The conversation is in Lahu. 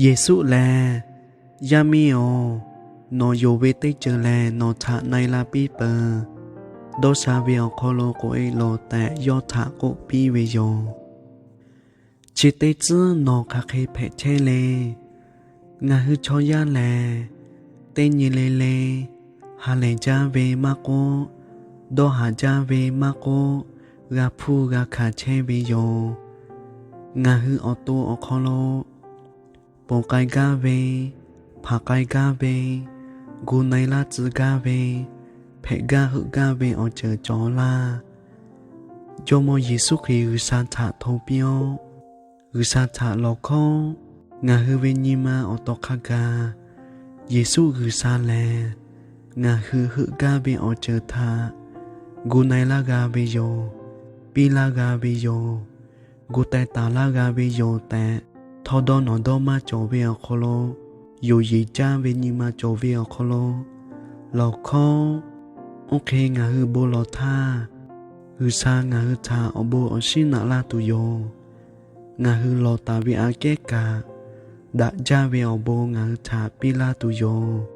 Yeˍsuˆ lehˬ, Yaˇ miˇ-oˬ, nawˬ yonˍ ve teˇ ceuˬ lehˬ nawˬ htaꞈ na-e la piˇ peuˬ. Dawˇ sha ve awˬ hk'aw lo k'oꞈ-e loˬ tehꞈ yawˇ htaꞈ k'oˆ piˇ ve yoˬ. Chi teˇ tcuhˉ nawˬ hk'aˬ hk'e hpehꞈ chehˇ le. Ngaˬ hui chaw yaˇ lehˬ, teˇ nyi le le ha lehˬ jaˇ ve maˇ k'oˆ, dawˇ haˍ jaˇ ve maˇ k'oˆ, g'a hpuˇ g'a hkanˍ chehˇ ve yoˬ. Ngaˬ hui awˬ to awˬ hk'aw lo ponˬ k'ai gaˇ ve, hpanˍ k'ai gaˇ ve, gu na-e laˇ tcuh gaˇ ve, hpehꞈ gaˇ heuˆ gaˇ ve awˬ ceuˬ cawˬ laˇ. Jawˇmawˇ Yeˍsuˆ Hkriꞈ G'uiˬsha htaꞈ hto piˇ-oˆ. G'uiˬsha htaꞈ lawˬ hkawˉ. Ngaˬ hui ve nyi ma awˬ taw hk'a gaˬ, Yeˍsuˆ G'uiˬsha lehˬ, ngaˬ hui heuˆ gaˇ ve awˬ ceuˬ htaꞈ gu na-e laˇ g'a ve yoˬ. Piˇ laˇ g'a ve yoˬ. Gu teh taˍ laˇ g'a ve yoˬ tehꞈ, htawˇ dawˇ nawˬ dawˇ maˇ cawˬ ve awˬ hk'aw lo, yonˍ yeˬ jaˇ ve nyi ma cawˬ ve awˬ hk'aw lo lawˬ hkawˉ. Oˇ hk'e ngaˬ hui bon lawˬ htaˇ, G'uiˬsha ngaˬ hui htaꞈ awˬ bon awˬ shinˉ naꞈ laˇ tuˬ yoˬ. Ngaˬ hui lawˬ taˍ ve aꞈ kehˉ kaꞈ, daꞈ jaˇ ve awˬ bon ngaˬ hui htaꞈ piˇ laˇ tuˬ yoˬ.